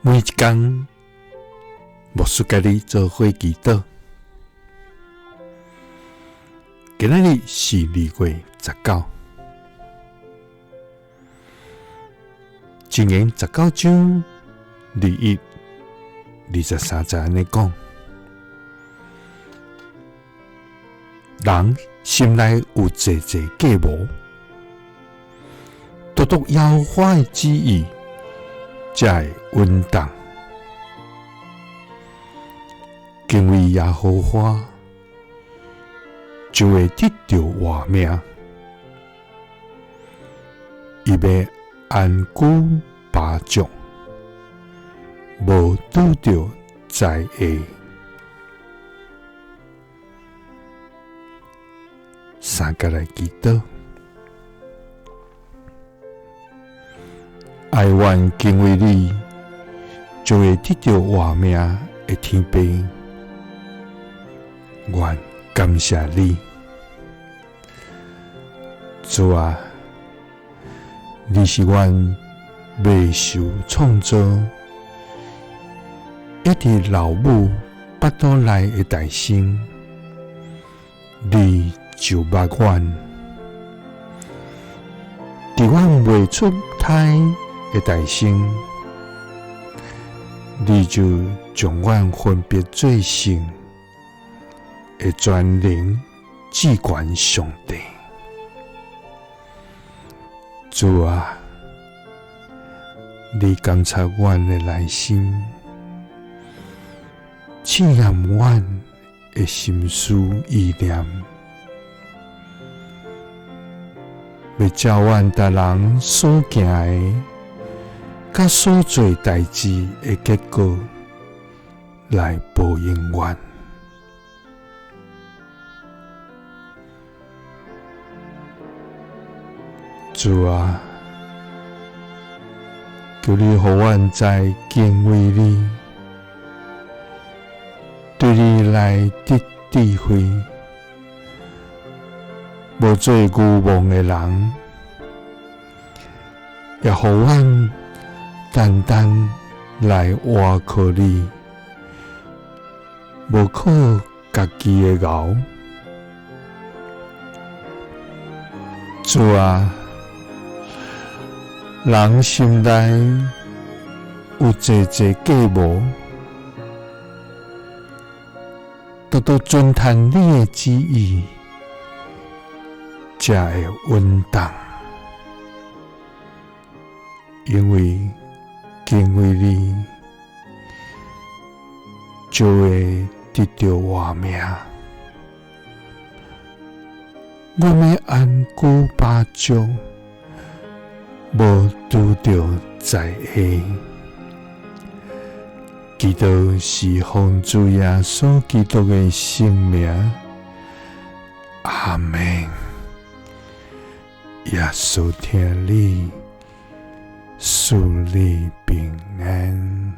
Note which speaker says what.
Speaker 1: 每一工，牧師佮你做伙祈禱。今仔日是2月19，箴言19章21、23節按呢講：人心內有濟濟計謀，獨獨耶和華的旨意才會穩當。敬畏耶和華，就會得著活命。伊欲安居飽足，無拄著災禍。三佮來祈禱，哀願敬畏你，就會得著活命的天父，願感謝你，主啊，你是阮未受創造，猶佇老母腹肚內的大生，你就捌阮，佇阮未出胎的大生，你就將阮分別做聖的全能至懸上帝。主啊，你監察阮的內心，試驗阮的心思意念，欲照阮逐人所行的，佮所做代誌的結果來報應阮。主啊，求你予阮知敬畏你，對你來得智慧，無做愚妄的人，也予阮單單來倚靠你，無靠家己的𠢕。主啊，人心內有濟濟計謀，獨獨遵行你的旨意，才會穩當。因為敬畏你，就會得著活命。阮欲安居飽足，無拄著災禍。祈禱是奉主耶穌基督的聖名，阿們。耶穌疼你，賜你平安。